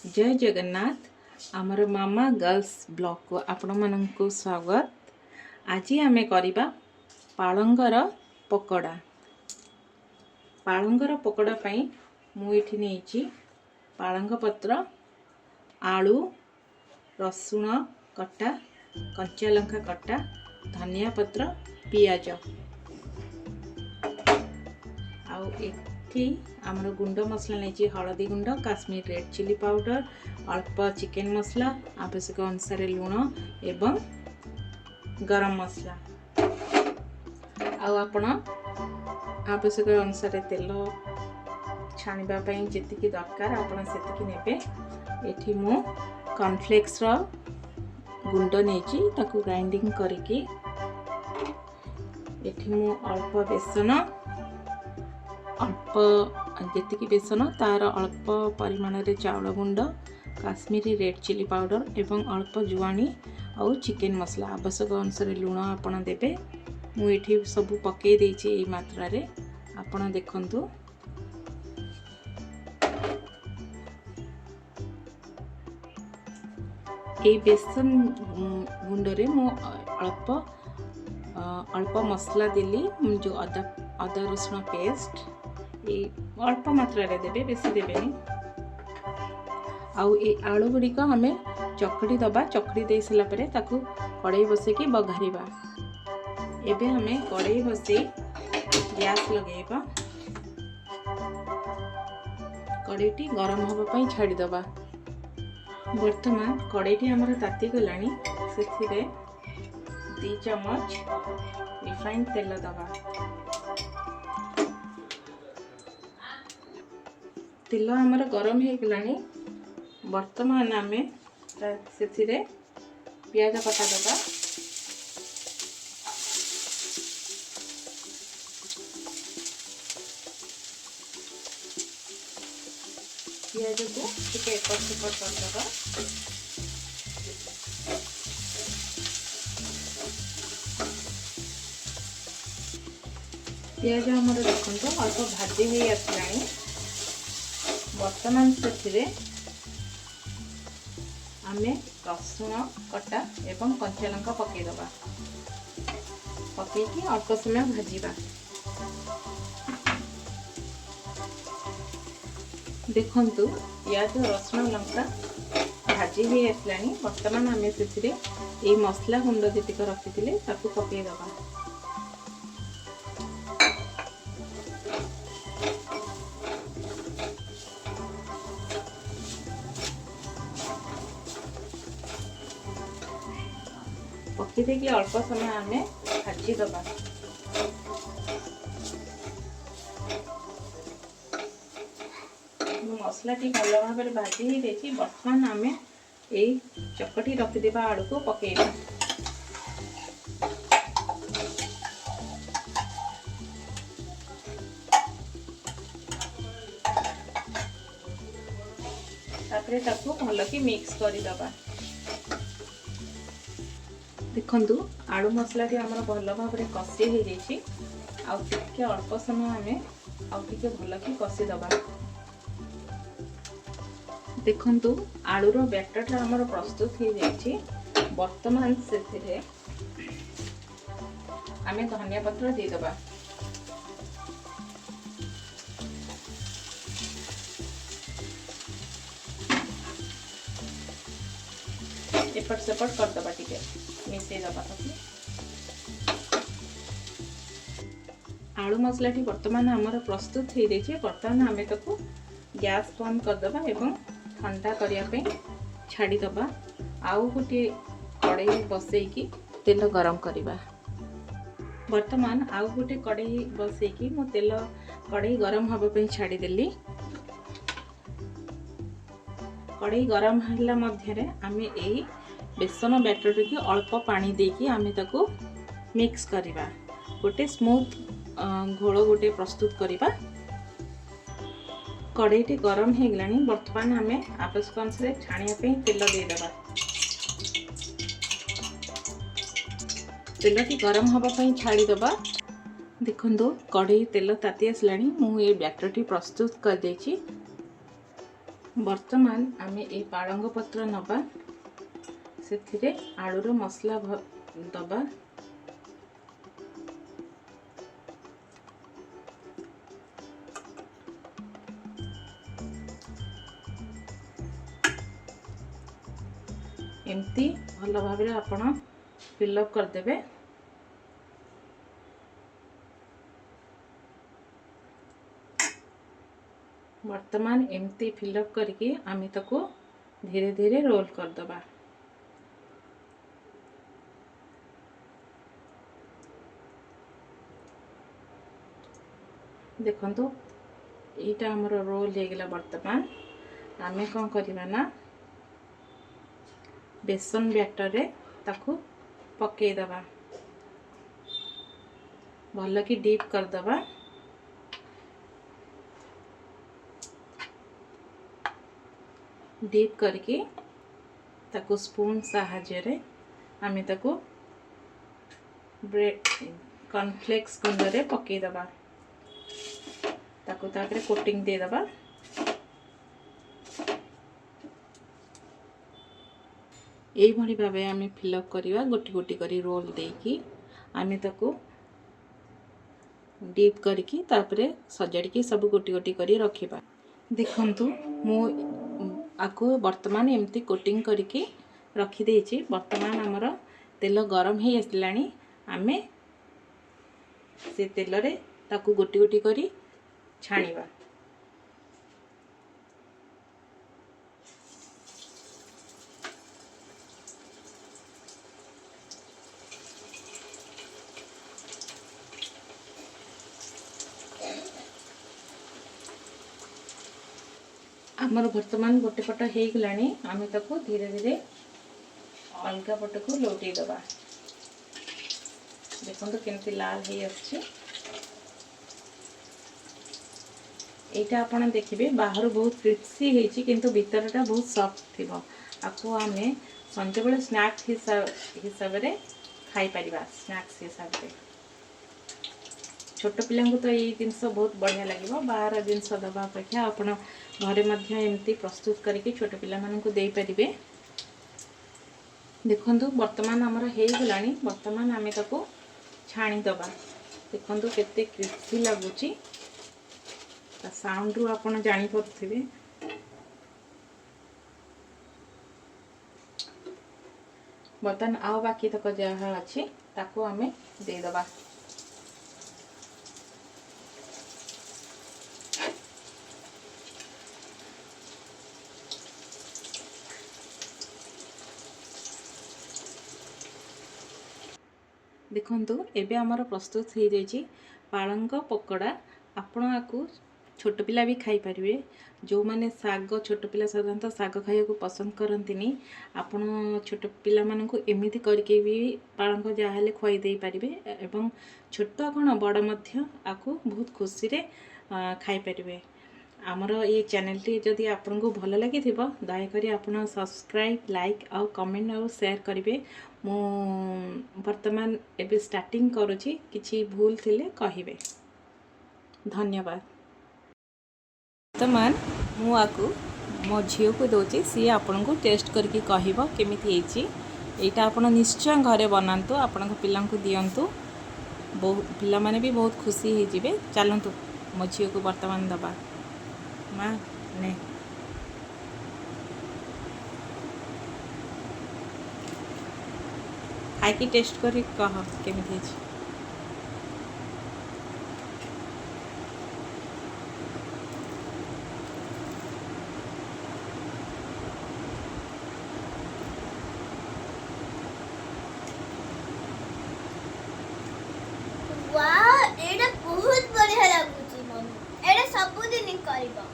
ଜୟ ଜଗନ୍ନାଥ। ଆମର ମାମା ଗର୍ଲସ ବ୍ଲଗକୁ ଆପଣମାନଙ୍କୁ ସ୍ୱାଗତ। ଆଜି ଆମେ କରିବା ପାଳଙ୍ଗର ପକୋଡ଼ା। ପାଳଙ୍ଗର ପକୋଡ଼ା ପାଇଁ ମୁଁ ଏଠି ନେଇଛି ପାଳଙ୍ଗ ପତ୍ର, ଆଳୁ, ରସୁଣ କଟା, କଞ୍ଚା ଲଙ୍କା କଟା, ଧନିଆ ପତ୍ର, ପିଆଜ। ଆଉ ଏଠି ଆମର ଗୁଣ୍ଡ ମସଲା ନେଇଛି, ହଳଦୀ ଗୁଣ୍ଡ, କାଶ୍ମୀର ରେଡ଼୍ ଚିଲି ପାଉଡ଼ର, ଅଳ୍ପ ଚିକେନ୍ ମସଲା, ଆବଶ୍ୟକ ଅନୁସାରେ ଲୁଣ ଏବଂ ଗରମ ମସଲା। ଆଉ ଆପଣ ଆବଶ୍ୟକ ଅନୁସାରେ ତେଲ, ଛାଣିବା ପାଇଁ ଯେତିକି ଦରକାର ଆପଣ ସେତିକି ନେବେ। ଏଠି ମୁଁ କର୍ଣ୍ଣଫ୍ଲେକ୍ସର ଗୁଣ୍ଡ ନେଇଛି, ତାକୁ ଗ୍ରାଇଣ୍ଡିଙ୍ଗ କରିକି। ଏଠି ମୁଁ ଅଳ୍ପ ବେସନ, ଅଳ୍ପ ଯେତିକି ବେସନ ତାର ଅଳ୍ପ ପରିମାଣରେ ଚାଉଳ ଗୁଣ୍ଡ, କାଶ୍ମୀରୀ ରେଡ଼୍ ଚିଲି ପାଉଡ଼ର ଏବଂ ଅଳ୍ପ ଜୁଆଣି ଆଉ ଚିକେନ୍ ମସଲା, ଆବଶ୍ୟକ ଅନୁସାରେ ଲୁଣ ଆପଣ ଦେବେ। ମୁଁ ଏଠି ସବୁ ପକାଇ ଦେଇଛି ଏଇ ମାତ୍ରାରେ, ଆପଣ ଦେଖନ୍ତୁ। ଏଇ ବେସନ ଗୁଣ୍ଡରେ ମୁଁ ଅଳ୍ପ ଅଳ୍ପ ମସଲା ଦେଲି, ଯେଉଁ ଅଦା ରସୁଣ ପେଷ୍ଟ, ଏଇ ଅଳ୍ପ ମାତ୍ରାରେ ଦେବେ, ବେଶୀ ଦେବେନି। ଆଉ ଏଇ ଆଳୁ ଗୁଡ଼ିକ ଆମେ ଚକଟି ଦେବା। ଚକଟି ଦେଇ ସାରିଲା ପରେ ତାକୁ କଡ଼େଇ ବସେଇକି ବଘାରିବା। ଏବେ ଆମେ କଡ଼େଇ ବସେଇ ଗ୍ୟାସ୍ ଲଗେଇବା। କଡ଼େଇଟି ଗରମ ହେବା ପାଇଁ ଛାଡ଼ିଦେବା। ବର୍ତ୍ତମାନ କଡ଼େଇଟି ଆମର ତାତିଗଲାଣି, ସେଥିରେ 2 ଚାମଚ ରିଫାଇଣ୍ଡ ତେଲ ଦେବା। ତେଲ ଆମର ଗରମ ହେଇଗଲାଣି। ବର୍ତ୍ତମାନ ଆମେ ସେଥିରେ ପିଆଜ କଟା ଦେବା। ପିଆଜକୁ ଟିକେ ଏପଟ ସେପଟ କରିଦେବା। ପିଆଜ ଆମର ଦେଖନ୍ତୁ ଅଳ୍ପ ଭାଜି ହେଇ ଆସିଲାଣି। ବର୍ତ୍ତମାନ ସେଥିରେ ଆମେ ରସୁଣ କଟା ଏବଂ କଞ୍ଚା ଲଙ୍କା ପକାଇଦେବା। ପକାଇକି ଅଳ୍ପ ସମୟ ଭାଜିବା। ଦେଖନ୍ତୁ, ପିଆଜ, ରସୁଣ, ଲଙ୍କା ଭାଜି ହେଇ ଆସିଲାଣି। ବର୍ତ୍ତମାନ ଆମେ ସେଥିରେ ଏଇ ମସଲା ଗୁଣ୍ଡ ଯେତିକ ରଖିଥିଲେ ତାକୁ ପକାଇଦେବା। ପକାଇ ଦେଇକି ଅଳ୍ପ ସମୟ ଆମେ ଭାଜିଦେବା। ମସଲାଟି ଭଲ ଭାବରେ ଭାଜି ହେଇଯାଇଛି। ବର୍ତ୍ତମାନ ଆମେ ଏଇ ଚକଟି ରଖିଥିବା ଆଳୁକୁ ପକାଇବା। ତାପରେ ତାକୁ ଭଲକି ମିକ୍ସ କରିଦେବା। ଦେଖନ୍ତୁ, ଆଳୁ ମସଲାଟି ଆମର ଭଲ ଭାବରେ କଷି ହେଇଯାଇଛି। ଆଉ ଟିକେ ଅଳ୍ପ ସମୟ ଆମେ ଆଉ ଟିକେ ଭଲକି କଷିଦେବା। ଦେଖନ୍ତୁ, ଆଳୁର ବ୍ୟାଟରଟା ଆମର ପ୍ରସ୍ତୁତ ହେଇଯାଇଛି। ବର୍ତ୍ତମାନ ସେଥିରେ ଆମେ ଧନିଆ ପତ୍ର ଦେଇଦେବା। ଏପଟ ସେପଟ କରିଦେବା, ଟିକେ ମିଶେଇଦେବା ତାକୁ। ଆଳୁ ମସଲାଟି ବର୍ତ୍ତମାନ ଆମର ପ୍ରସ୍ତୁତ ହେଇଯାଇଛି। ବର୍ତ୍ତମାନ ଆମେ ତାକୁ ଗ୍ୟାସ୍ ବନ୍ଦ କରିଦେବା ଏବଂ ଥଣ୍ଡା କରିବା ପାଇଁ ଛାଡ଼ିଦେବା। ଆଉ ଗୋଟିଏ କଡ଼େଇ ବସେଇକି ତେଲ ଗରମ କରିବା। ବର୍ତ୍ତମାନ ଆଉ ଗୋଟେ କଡ଼େଇ ବସେଇକି ମୁଁ ତେଲ କଡ଼େଇ ଗରମ ହେବା ପାଇଁ ଛାଡ଼ିଦେଲି। କଡ଼େଇ ଗରମ ହେଲା ମଧ୍ୟରେ ଆମେ ଏଇ ବେସନ ବ୍ୟାଟରଟିକୁ ଅଳ୍ପ ପାଣି ଦେଇକି ଆମେ ତାକୁ ମିକ୍ସ କରିବା। ଗୋଟେ ସ୍ମୁଥ୍ ଘୋଳ ଗୋଟେ ପ୍ରସ୍ତୁତ କରିବା। କଡ଼େଇଟି ଗରମ ହେଇଗଲାଣି। ବର୍ତ୍ତମାନ ଆମେ ଆବଶ୍ୟକ ଅନୁସାରେ ଛାଣିବା ପାଇଁ ତେଲ ଦେଇଦେବା। ତେଲଟି ଗରମ ହେବା ପାଇଁ ଛାଡ଼ିଦେବା। ଦେଖନ୍ତୁ, କଢ଼େଇ ତେଲ ତାତି ଆସିଲାଣି। ମୁଁ ଏ ବ୍ୟାଟରଟି ପ୍ରସ୍ତୁତ କରିଦେଇଛି। ବର୍ତ୍ତମାନ ଆମେ ଏଇ ପାଳଙ୍ଗ ପତ୍ର ନେବା, ସେଥିରେ ଆଳୁର ମସଲା ଦେବା। ଏମିତି ଭଲ ଭାବରେ ଆପଣ ଫିଲ୍ଅପ୍ କରିଦେବେ। ବର୍ତ୍ତମାନ ଏମିତି ଫିଲ୍ଅପ୍ କରିକି ଆମେ ତାକୁ ଧୀରେ ଧୀରେ ରୋଲ୍ କରିଦେବା। ଦେଖନ୍ତୁ, ଏଇଟା ଆମର ରୋଲ୍ ହେଇଗଲା। ବର୍ତ୍ତମାନ ଆମେ କ'ଣ କରିବା ନା ବେସନ ବ୍ୟାଟରରେ ତାକୁ ପକାଇଦେବା, ଭଲକି ଡିପ୍ କରିଦେବା। ଡିପ୍ କରିକି ତାକୁ ସ୍ପୁନ୍ ସାହାଯ୍ୟରେ ଆମେ ତାକୁ ବ୍ରେଡ଼ କର୍ଣ୍ଣଫ୍ଲେକ୍ସ ଗୁଣ୍ଡରେ ପକାଇଦେବା। ତାକୁ ତାପରେ କୋଟିଂ ଦେଇଦେବା। ଏଇଭଳି ଭାବେ ଆମେ ଫିଲ୍ଅପ୍ କରିବା, ଗୋଟି ଗୋଟି କରି ରୋଲ୍ ଦେଇକି ଆମେ ତାକୁ ଡିପ୍ କରିକି ତାପରେ ସଜାଡ଼ିକି ସବୁ ଗୋଟି ଗୋଟି କରି ରଖିବା। ଦେଖନ୍ତୁ, ମୁଁ ଆକୁ ବର୍ତ୍ତମାନ ଏମିତି କୋଟିଂ କରିକି ରଖିଦେଇଛି। ବର୍ତ୍ତମାନ ଆମର ତେଲ ଗରମ ହେଇ ଆସିଲାଣି। ଆମେ ସେ ତେଲରେ ତାକୁ ଗୋଟି ଗୋଟି କରି ଛାଣିବା। ଆମର ବର୍ତ୍ତମାନ ଗୋଟେ ପଟ ହେଇଗଲାଣି। ଆମେ ତାକୁ ଧୀରେ ଧୀରେ ଅଲଗା ପଟକୁ ଲଉଟେଇ ଦେବା। ଦେଖନ୍ତୁ କେମିତି ଲାଲ ହେଇ ଆସୁଛି। ଏଇଟା ଆପଣ ଦେଖିବେ, ବାହାରୁ ବହୁତ କ୍ରିସ୍ପି ହେଇଛି, କିନ୍ତୁ ଭିତରଟା ବହୁତ ସଫ୍ଟ ଥିବ। ଆକୁ ଆମେ ସଞ୍ଜବେଳେ ସ୍ନାକ୍ସ ହିସାବରେ ଖାଇପାରିବା। ସ୍ନାକ୍ସ ହିସାବରେ ଛୋଟ ପିଲାଙ୍କୁ ତ ଏଇ ଜିନିଷ ବହୁତ ବଢ଼ିଆ ଲାଗିବ। ବାହାର ଜିନିଷ ଦେବା ଅପେକ୍ଷା ଆପଣ ଘରେ ମଧ୍ୟ ଏମିତି ପ୍ରସ୍ତୁତ କରିକି ଛୋଟ ପିଲାମାନଙ୍କୁ ଦେଇପାରିବେ। ଦେଖନ୍ତୁ, ବର୍ତ୍ତମାନ ଆମର ହେଇଗଲାଣି। ବର୍ତ୍ତମାନ ଆମେ ତାକୁ ଛାଣିଦେବା। ଦେଖନ୍ତୁ କେତେ କ୍ରିସ୍ପି ଲାଗୁଛି, ତା ସାଉଣ୍ଡରୁ ଆପଣ ଜାଣିପାରୁଥିବେ। ବର୍ତ୍ତମାନ ଆଉ ବାକି ତକ ଯାହା ଅଛି ତାକୁ ଆମେ ଦେଇଦେବା। ଦେଖନ୍ତୁ, ଏବେ ଆମର ପ୍ରସ୍ତୁତ ହେଇଯାଇଛି ପାଳଙ୍ଗ ପକୋଡ଼ା। ଆପଣ ଆକୁ ଛୋଟ ପିଲା ବି ଖାଇପାରିବେ। ଯେଉଁମାନେ ଶାଗ, ଛୋଟ ପିଲା ସାଧାରଣତଃ ଶାଗ ଖାଇବାକୁ ପସନ୍ଦ କରନ୍ତିନି, ଆପଣ ଛୋଟ ପିଲାମାନଙ୍କୁ ଏମିତି କରିକି ବି ପାଳଙ୍ଗ ଯାହାହେଲେ ଖୁଆଇ ଦେଇପାରିବେ ଏବଂ ଛୋଟ କ'ଣ ବଡ଼ ମଧ୍ୟ ଆକୁ ବହୁତ ଖୁସିରେ ଖାଇପାରିବେ। ଆମର ଏଇ ଚ୍ୟାନେଲଟି ଯଦି ଆପଣଙ୍କୁ ଭଲ ଲାଗିଥିବ, ଦୟାକରି ଆପଣ ସବସ୍କ୍ରାଇବ୍, ଲାଇକ୍ ଆଉ କମେଣ୍ଟ ଆଉ ସେୟାର କରିବେ। ମୁଁ ବର୍ତ୍ତମାନ ଏବେ ଷ୍ଟାର୍ଟିଂ କରୁଛି, କିଛି ଭୁଲ ଥିଲେ କହିବେ। ଧନ୍ୟବାଦ। ବର୍ତ୍ତମାନ ମୁଁ ଆକୁ ମୋ ଝିଅକୁ ଦେଉଛି, ସିଏ ଆପଣଙ୍କୁ ଟେଷ୍ଟ କରିକି କହିବ କେମିତି ହେଇଛି। ଏଇଟା ଆପଣ ନିଶ୍ଚୟ ଘରେ ବନାନ୍ତୁ, ଆପଣଙ୍କ ପିଲାଙ୍କୁ ଦିଅନ୍ତୁ, ବହୁ ପିଲାମାନେ ବି ବହୁତ ଖୁସି ହେଇଯିବେ। ଚାଲନ୍ତୁ, ମୋ ଝିଅକୁ ବର୍ତ୍ତମାନ ଦେବା। ମା, ନେ। ଖାଇକି ଟେଷ୍ଟ କରି କହ କେମିତି ହେଇଛି। ୱାଓ, ଏଇଟା ବହୁତ ବଢିଆ ଲାଗୁଛି ମମି। ଏଇଟା ସବୁଦିନ କରିବ।